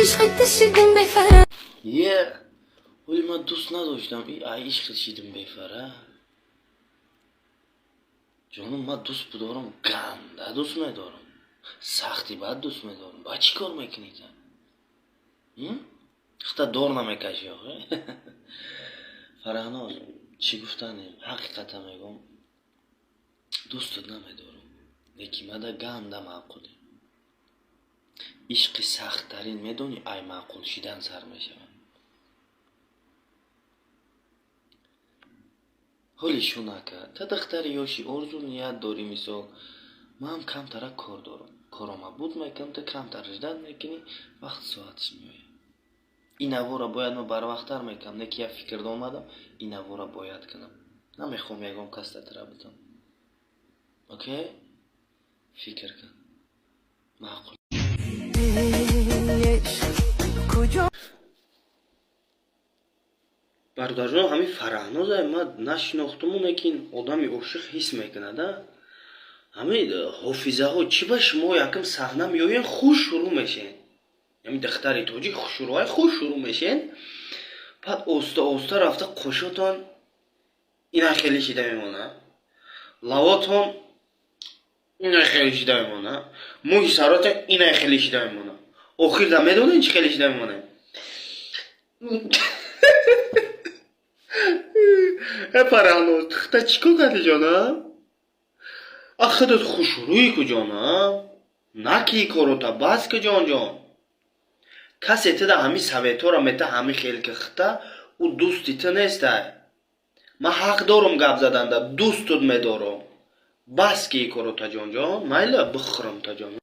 Ишқи шидим бефара. Е, ҳоли ман дӯст надоштам, и ай ишқи шидим бефара. Ҷонум, ман дӯст будорам, ганда дӯст медорам. Сахти бад дӯст медорам. Ба чӣ кор мекунӣ та? Хата дор намекашӣ охе? Фараҳноз, чӣ гуфтанем? Ҳақиқата мегӯм. Дӯстат намедорам. Лекин мада ганда маъқулӣ. Ишқи сахттарин, медонӣ, ай маъқул шидан сар мешавад. Ҳоли шу нака. Та духтари ёши, орзу ният дорӣ, мисол. Ман камтара кор дорам. Корома буд мекунам, ту камтар ждать мекунӣ, вақт соаташ меояд. Ин авора бояд ман барвақттар мекунам, не ки як фикрда омадам, ин авора бояд кунам. Намехоҳам ягон кас татра бутам. Окей? Фикр кун. Маъқул. Куҷо? Бародарҷон, ҳамин Фараҳноза ман нашинохтуму, лекин одами ошиқ ҳис мекунад, а? Ҳамин ҳофизаҳо, чӣ ба шумо якм саҳна меоен, хуш шурӯъ мешен. Ҳамин духтари тоҷик хушрӯай, хуш шурӯъ мешен. Баъд оста оста рафта қошотон ина хеле шида мемонад. Лавотон ина хеле шида мемонад. Мӯи саротон ина хеле шида мемонад. Охир да медонед, чӣ хеле шида мемонад? Э, Фараҳноз, тихта чӣ кор кардӣ, ҷонам? А худат хушрӯӣ ку, ҷонам? Наки корота, бас ку, ҷонҷон. Касе тида ҳамин советҳоро мета, ҳамин хел ки хита, ӯ дӯсти ту нестай. Ман ҳақ дорум гап заданда, дӯстут медорам. Бас ки корота, ҷонҷон, майла бихӯрам та, ҷон.